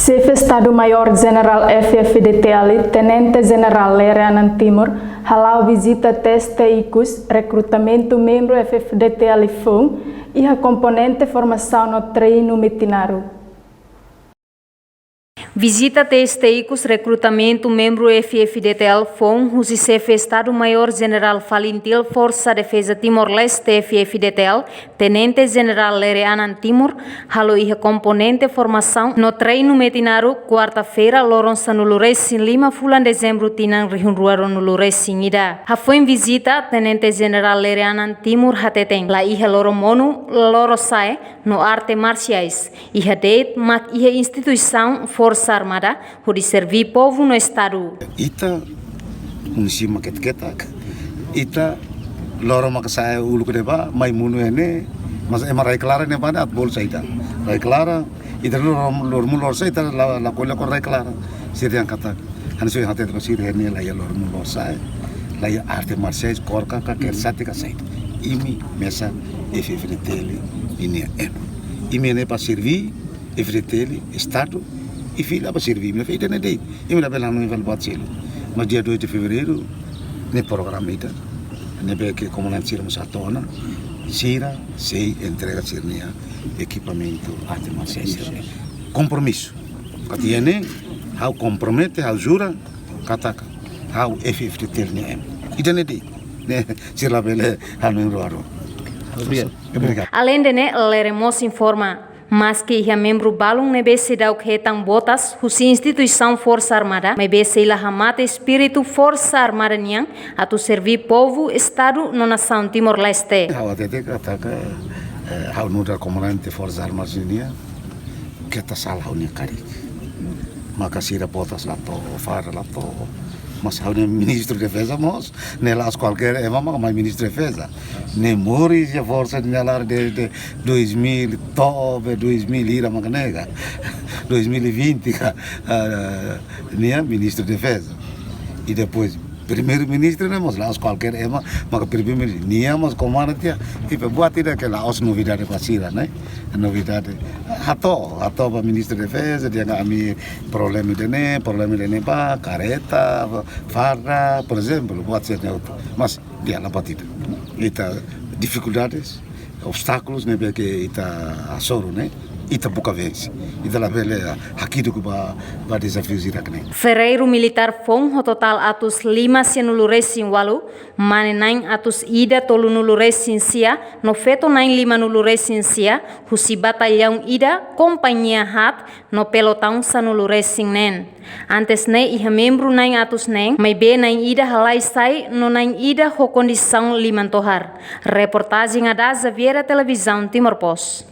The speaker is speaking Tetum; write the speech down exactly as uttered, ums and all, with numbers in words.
Xefe Estadu-Maiór Jenerál F-FDTL, Tenente Jenerál Lere Anan Timur, hala'o vizita teste ikus rekrutamentu membru F-FDTL foun iha komponente formasaun no treinu Metinaro. Vizita teste ikus rekrutamentu membru F-FDTL foun husi Xefe Estadu-Maiór Jenerál Falintil Forsa Defeza Timor-Leste F-FDTL, Tenente Jenerál Lere Anan Timur, halo iha komponente formasaun no treinu Metinaro, kuarta-feira, loron sanulu-resin-lima fulan Dezembru tinan rihun rua ruanulu-resin-ida. Hafoin vizita, Tenente Jenerál Lere Anan Timur hateten, la iha loro monu, loro sa'e, no arte marsiais, iha de'it mak iha instituisaun Forsa Armada, hodi serví povu no Estadu. Ita, munisípiu mak ketak-ketak, ita, loro mak sa'e uluk ne'ebá, mai monu iha ne'e, mas ema rai-klaran ne'ebá ne'e atu bolu saida. Rai-klaran, ita loro, loro monu loro sa'e, ita la, la ko'alia ho rai-klaran. Sira dehan katak, hanesan ohin hateten ba sira, ne'e la iha loro monu loro sa'e, la iha arte marsiais, KOR ka, ka, KERSATE ka saida. Imi mesak F-FDTL ninia ema. Imi ne'e para serví F-FDTL, Estadu, i fila para serví, imi fila ne'e de'it. Imi labele hanoin fali buat seluk. Mas dia dois de fevereiro, ne'e programa ida. Ne'ebé ke komandante sira mós hato'o ona, sira sei entrega sira-nia ekipamentu arte marsiais sira. Kompromisu. Katak iha ne'e, ha'u kompromete, ha'u jura, katak ha'u F-FDTL nia ema. Ida-ne'e de'it. Ne'e, sira labele hanoin rua-rua. Obrigadu. Obrigadu. Aleinde ne'e, Lere mós informa, maski iha membru balun ne'ebé seidauk hetan botas husi instituisaun Forsa Armada, maibé sei la hamate espíritu Forsa Armada nian atu serví povu, Estadu no nasaun Timor-Leste. Ha'u hatete katak, eh, ha'u nu'udar komandante Forsa Armada nian, keta sala ha'u-nia karik. Maka sira botas la to'o, farda la to'o. Mas ha'u-nia Ministru Defeza mós, ne'e la'ós kualkér ema mak mai Ministru Defeza. Ne'e moris iha Forsa nia laran desde dois mil, to'o be dois mil hira mak ne'e ka. Dois mil e vinte ka, ah, nia Ministru Defeza. I depois, Primeiru-Ministru ne'e mós la'ós kualkér ema maka Primeiru-Ministru. Nia mós komanda tiha. I buat ida ke la'ós novidade ba sira, ne'e? Novidade. Hato'o, hato'o ba Ministru Defeza, dehan ami problema ida-ne'e, problema ida-ne'ebá, kareta, farda, por ezemplu, buat sira-ne'e hotu. Mas, dehan la buat ida. Ita difikuldades, obstákulus ne'ebé ke ita hasoru ne'e, ita buka vense. Ita labele hakiduk ba, ba dezafiu sira-ne'e. Ferreiru militár foun ho totál atus lima sianulu-resin-ualu, mane na'in atus ida tolunulu-resin-sia, no feto na'in limanulu-resin-sia, husi batallaun ida, kompañia haat, no pelotaun sanulu-resin-neen. Antes ne'e iha membru na'in atus neen, maibé na'in ida halai sai no na'in ida ho kondisaun liman tohar. Reportajen Ada Xaviera, Televizaun Timor Post.